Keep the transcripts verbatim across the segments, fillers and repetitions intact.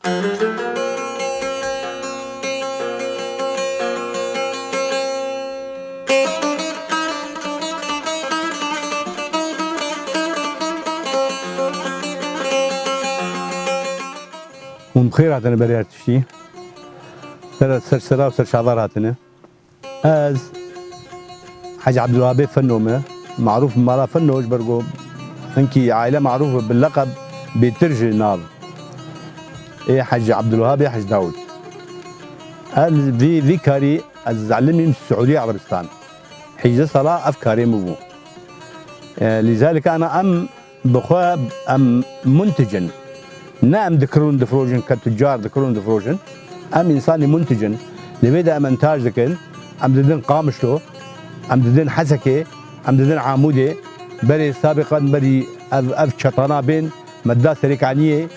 Hûn bi xêr hatine berê her tiştî. Ser, ser sera û ser çavar hatine. Ez Hec Ebdulwehab Feno me, marûf bi mala Feno ji ber ku hinkî aîle marûf bi leqeb bêtir ji nav. Ê Hec Ebdulwehab, ê Hec Dawud. Ez vî, vî karî ez elimîm Siûdî Erebistan. Hîzdeh sala ev karê min bû. E, lîzalika ana em bi xwe em muntic in. Ne em dikirin difrojin, ke tucar dikirin difrojin. Em însanî muntic in. Li vê de em intaj dikin. Em didin Qamişlo, em didin Hesekê, em didin Amûdê. Berê sabîqan berî ev, ev çetana bên me da Serêkaniyê.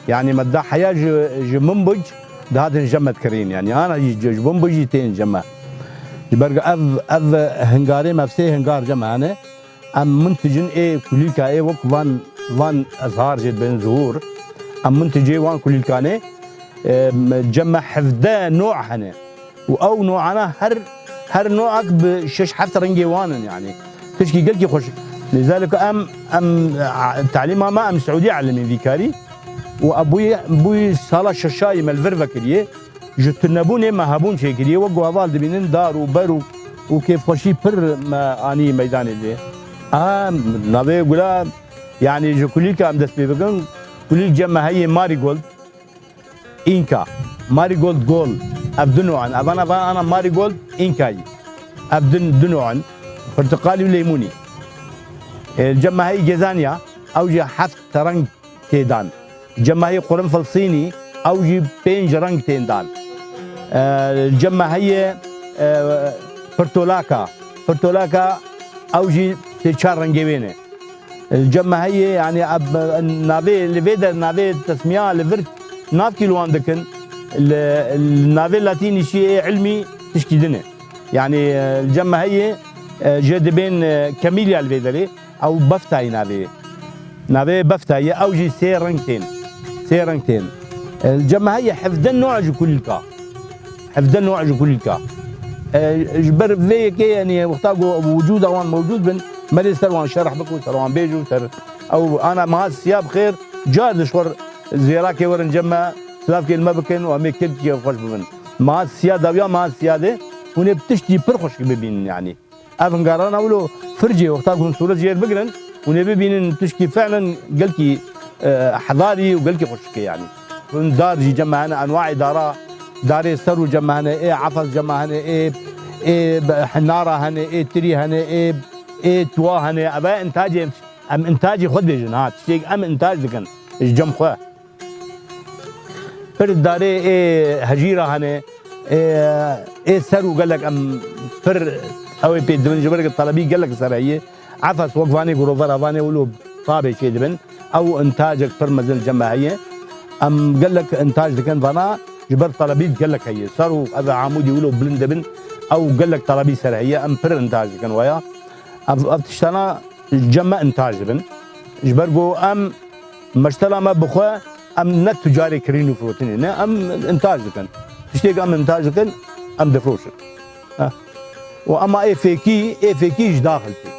Yanî me da heya ji, ji Minbic dihatin cem me dikirîn. Yanî ana jî ji, ji Minbic jî tên cem me. Ji ber ku ev, ev hingarê me, ev sê hingar cem me hene. Em munticin ê kulîlka ê wek van, van ezhar jê dibên zuhûr. Em munticê wan kulîlkanê, e, cem me hevdeh noa hene. Û ew noana her, her noak bi şeş heft rengê wan in yanî. Tişkî gelkî xweş. Lîzalika em, em, a, talîma me em Siûdî elimîn vî karî. Û ev bûyî, bûyî sala şeşayî me li vir vekiriye. Ji tunebûnê me hebûn çêkiriye, wek ku heval dibînin dar û ber û, û kêfxweşî pir me anî meydanê dê. A, navê gula, yanî ji kulîlka em dest pê bikin, kulîlk cem me heye Marigold, Inka, Marigold Gol, ev du noan, ev ana, ev ana Marigold Inkayî, ev du, du noan, pirtiqalî û leymunî. E, cem me heye Gezanya, ew jî heft reng tê dan. Cem me heye qurunfil sînî, ew jî pênc reng tên dan. E, cem me heye, e, pirtolaka. Pirtolaka ew jî tê çar rengê wê ne. E, cem me heye, yanî, eb-, navê, li vê de navê tesmiya li vir navkî li wan dikin. Li, li navê latînî jî ê ilmî tişkî din e. Yanî, e, cem me heye, e, jê dibên, e, kemîlya li vê derê. Ew beftayî navê. Navê beftayî, ew jî sê reng tên. Sê reng tên. E, cem me heye hevdeh noa ji kulîlka. Hevdeh noa ji kulîlka. E, ji ber vê yekê, yanî, wexta ku wicûda wan mewcûd bin, me dê ser wan şerh bikin, ser wan bêjin, ser ew ana meha siya bi xêr, car dişwar zêrakê werin cem me, silavkê li me bikin û em ê kêfkê xweş bibin. Meha siya dawiya, meha siya dê, hûn ê bi tiştî pir xweşik bibînin, yanî. Ev hingarana wilo fircê wexta ku hûn sûret jêr bigirin, hûn ê bibînin tişkî fi'len gelkî, e, hezarî û gelkî xweşik e yanî. Hûn dar jî cem me hene, enwaê dara, darê ser û cem me hene, ê efes cem me hene, ê, ê be-, hinara hene, ê tirî hene, ê, ê tuwa hene. Ev e intacê em, em intacê xwe dibêjin ha. Tiştêk em intac dikin ji cem xwe. Pir darê ê hejîra hene, ê, ê ser û gelek em pir ew ê pê dibin, ji ber ku telebî gelek ser heye. Efes wek vanê ku rovera vanê wilo tabê çê dibin. Ew intacek pir mezin cem me heye. Em gelek intac dikin vana, ji ber telebî gelek heye. Ser û ev Amûdî wilo bilind dibin. Ew gelek telebî ser heye. Em pir intac dikin waya. Ev, ev tiştana cem me intac dibin. Ji ber ku em meştela me bi xwe, em ne tucarê kirîn û firotinê ne, em intac dikin. Tiştê ku em intac dikin, em difroşin. Heh. Û ema ê fêkî, ê fêkî ji daxil tê.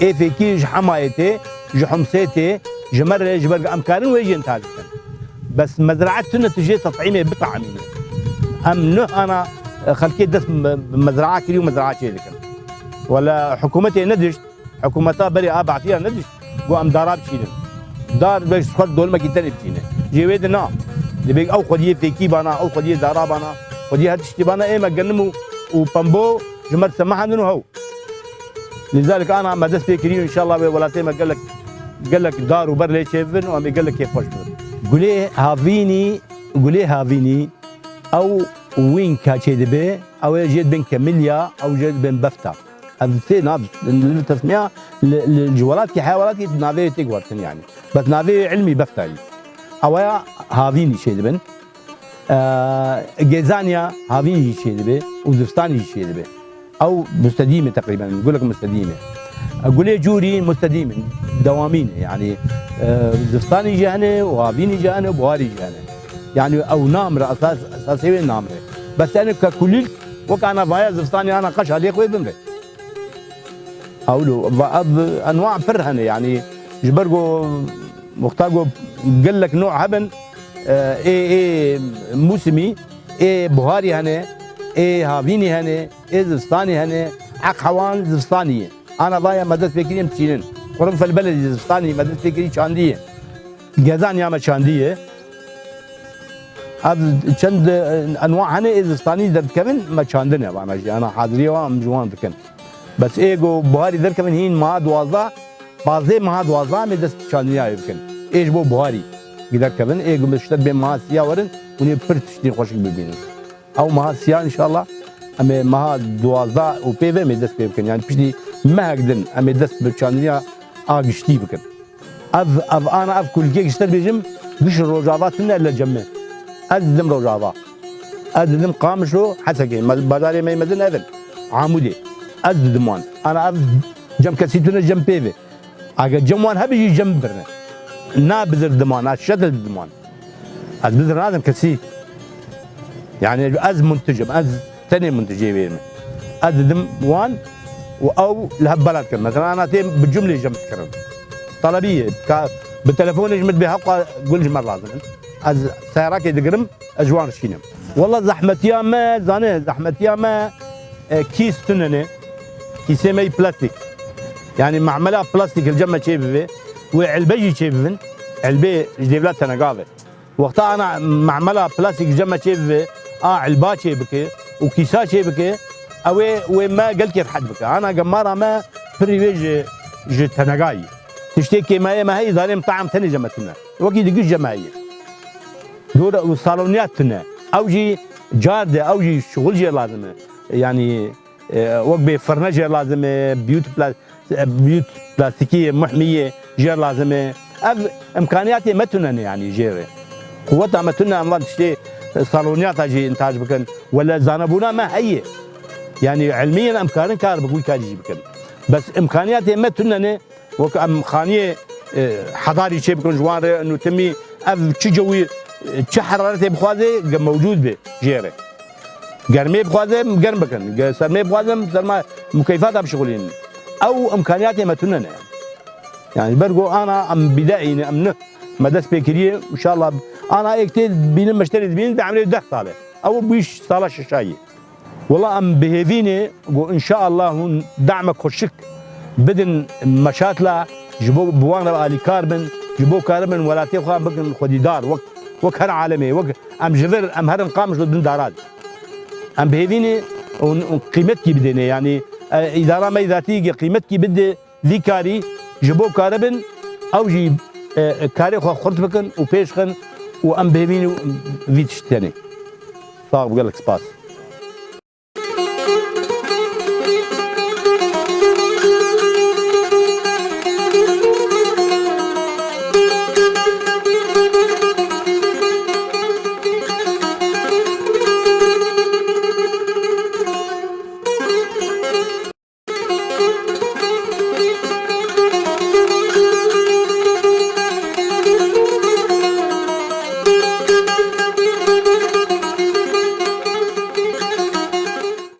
Ê fêkî ji Hemayê tê, ji Humsê tê, ji me re, ji ber ku em karin wê jî intac bikin. Bes mezraa tune tu jê tet'îmê bitaemîne. Em nuh ana, e, xelkê dest bi, bi mezraa kirî û mezraa çê dikin. Wela hikûmetê nedişt, Hikûmeta berê a Baathiya nedişt, got em dara biçînin. Dar be ji xwe dolmekî tenê biçîne. Jê wê de na. Dibê ew xwediyê fêkî bana, ew xwediyê dara bana, xwediyê her tiştî bana, ê me genim û, û pembo ji me semahandin û hew. Lîzalik ana me dest pê kirî û înşallah wê welatê me gelek, gelek dar û ber lê çêbibin û em ê gelek kêfxweş bibin. Gulê havînî, gulê havînî ew wînka çêdibe, ew ê jê dibin kemilya, ew jê dibin befta. Ev sê nav li vir tesmiya li, li, ji welatkî heya welatkî navê tê guhertin yanî. Bes navê ilmî beftayî. Ewaya havînî çêdibin. Eee, gezaniya havînî jî çêdibe û zivistanî jî çêdibe. Ew mustedîm e teqrîben, gulek mustedîm e. E, gulê cûrî mustedîm in, dewamî ne. Yanî, e, zivistanî jî hene û havînî jî hene û buharî jî hene. Yani ew namre, esas, esasê wê namre. Bes yani kekulîlk, wek ana vaya zivistanê ana qeşa lê xwe bimre. Ewlo, va ev enwa pir hene, yani ji ber ku wexta ku gelek nû hebin, e, ê, ê musimî, ê buharî hene, ê havînî hene, ê zivistanî hene, eqhewan zivistanî ye. Ana vaya me dest pê kirî em çînin. Qurunfel beledî zivistanî me dest pê kirî çandî ye. Gezan ya me çandî ye. Ev çend, e, enwa hene ê zivistanî derdikevin, me çandine vana jî. Ana haziriyê wan em ji wan dikin. Bes ê ku buharî derkevin hîn meha duwazdeh, pazdeh meha duwazdeh em ê dest çandiniya wê bikin. Ê ji bo buharî derkevin, ê ku bi ştet bê meha siya werin, hûn ê pir tiştên xweşik bibînin. Ew meha siya înşallah, em ê meha duwazdeh û pê ve em ê dest pê bikin. Yani piştî mehek din em ê dest bi çandiniya a giştî bikin. Ev, ev ana, ev kulkê giştir bêjim, giş Rojava tune li cem me. Ez didim Rojava. Ez didim Qamişlo, Hesekê. Me, bajarê me mezin ev in. Amûdê. Ez didim wan. Ana ev cem kesî tune cem pê ve. Eger cem wan hebe jî cem birine. Na bizir didim wan, ez şetil didim wan. Ez bizir nadim kesî. Yani ez munticim, ez tenê munticê wê me. Ez didim wan û ew li hev bela dikin. Mesela ana tê bi cumlê cem dikirin. Talebî ye. Ka, bi telefonê ji min bê heqa gul ji me lazim in. Ez seyarakê digirim, ez ji wan şînim. Wela zehmetiya me, zane, zehmetiya me, e, kîs tune ne. Kîsê me yî plastik. Yani mamela plastik li cem me çê bibe. Wê elbe jî çê bibin. Elbê ji dêvla tenega ve. Wexta ana mamela plastik ji cem me çê bibe, a elba çê bike û kîsa çê bike, ew ê wê me gelkê rehet bike. Ana gemara me pirî wê ji, ji tenega yî. Tiştê kêmayê me heyî, zanê em taem tenê cem me tune. Wekî di giş cem me heyî. Dor û saloniya tune. Ew jî car de, ew jî şixul jê lazim e. Yani, e, wek bê firne jê lazim e, biyût pla-, e, biyût plastikî ye, muhmî ye, jê lazim e. Ev imkaniyatê me tune ne yani jê re. Quweta me tune em van tiştê, e, saloniyata jî intaj bikin. Wele zanebûna me heye. Yani ilmiyen em karin kar bi wî karî jî bikin. Bes imkaniyatê me tune ne. Wek em xaniyê, e, hedarî çê bikin ji wan re, nû timî ev çi cewî, e, çi heraretê bixwaze, ge mewcûd be jê re. Germê bixwaze, em germ bikin. Ge sermê bixwaze, em serma mukeyfata bişixulînin. Ew imkaniyatê me tune ne. Yani ber ku ana em bîde îne, em ne, me dest pê kiriye, inşallah ana êk tê bînin, meşterê dibînin, bi emrê deh sal e. Ew bû sala şeşayî. Wela em bi hêvî ne ku înşaallah hûn damek xweşik bidin meşatla ji bo bi wan re alîkar bin, ji bo karibin welatê xwe bikin xwedîdar, wek, wek her alemê, wek em ji vir, em herin Qamişlo din daran. Em bi hêvî ne hûn, hûn qîmetkî bidêne, yanî, e, îdara me yî zatî qîmetkî bide, vî karî ji bo karibin, ew jî, e, karê xwe xurt bikin û pêş xin û em bêvîn û vî tişt tenê. Sax bi gelek spas.